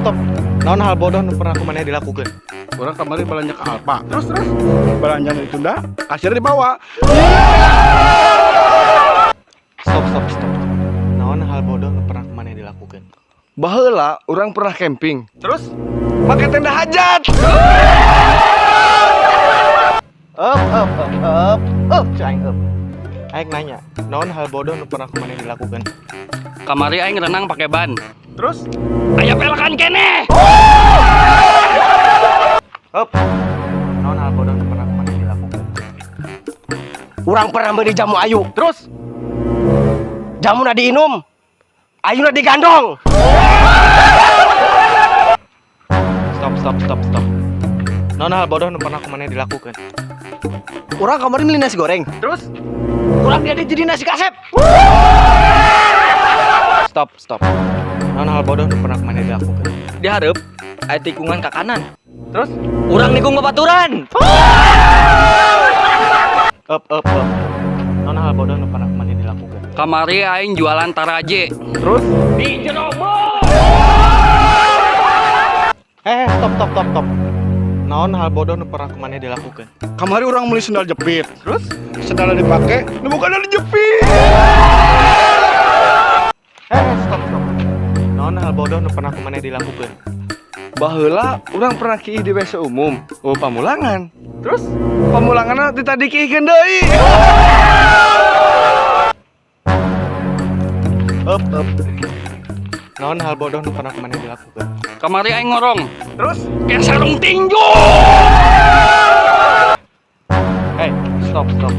Stop. Naon hal bodoh nu pernah ku maneh dilakukeun? Urang kamari belanja ke Alfa. Terus terus belanja ditunda, kasirnya dibawa. Stop, stop, stop. Naon hal bodoh nu pernah ku maneh dilakukeun? Baheula urang pernah camping. Terus pakai tenda hajat. Up, up, up, up, up, cai up. Aing nanya, naon hal bodoh nu pernah ku maneh dilakukeun? Kamari aing renang pakai ban. Terus? Aya pelekan keneh. Up. Naon hal bodoh nu pernah ku maneh dilakukeun? Urang pernah beli jamu ayu. Terus? Jamuna diinum, ayuna digandong. Stop, stop, stop, stop. Naon hal bodoh nu pernah ku maneh dilakukeun? Urang kamari beli nasi goreng. Terus? Urang dia jadi nasi kasep. Stop, stop. Naon hal bodoh nu pernah ku maneh dilakukeun? Dihareup aya tikungan ke kanan. Terus? Urang nikung babaturan. Up, up, up. Naon hal bodoh nu pernah ku maneh dilakukeun? Kamari aing jualan taraje. Terus? Di jero. Eh, stop, stop, stop, stop. Naon hal bodoh nu pernah ku maneh dilakukeun? Kamari urang beli sendal jepit. Terus sendalnya dipakai, nu bukan dijepit. Eh, stop, stop. Naon hal bodoh nu pernah ku maneh dilakukeun? Baheula urang pernah kiih di WC umum. Oh, pamulangan. Terus pamulanganna ti tadi kiihkeun deui. Up, up. Naon hal bodoh nu pernah ku maneh dilakukeun? Kamari aing ngorong. Terus? Kayak sarung tinju. Hey, stop, stop.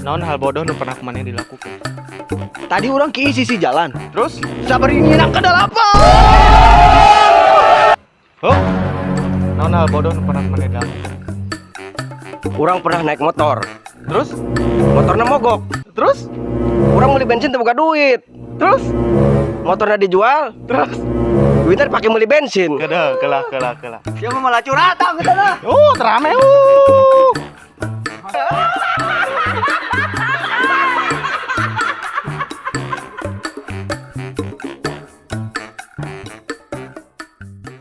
Naon hal bodoh nu pernah ku maneh dilakukeun? Tadi urang ke sisi jalan. Terus? Sabar ini ke dalapan. Hup. Naon hal bodoh nu pernah ku maneh dilakukeun? Urang pernah naik motor. Terus? Motornya mogok. Terus? Urang beli bensin teu boga duit. Terus? Motornya dijual, Terus? Duitnya dipakai beli bensin. Kedah, kelah, kelah, kelah. Dia mah malah curhat kita lah. Oh, terame.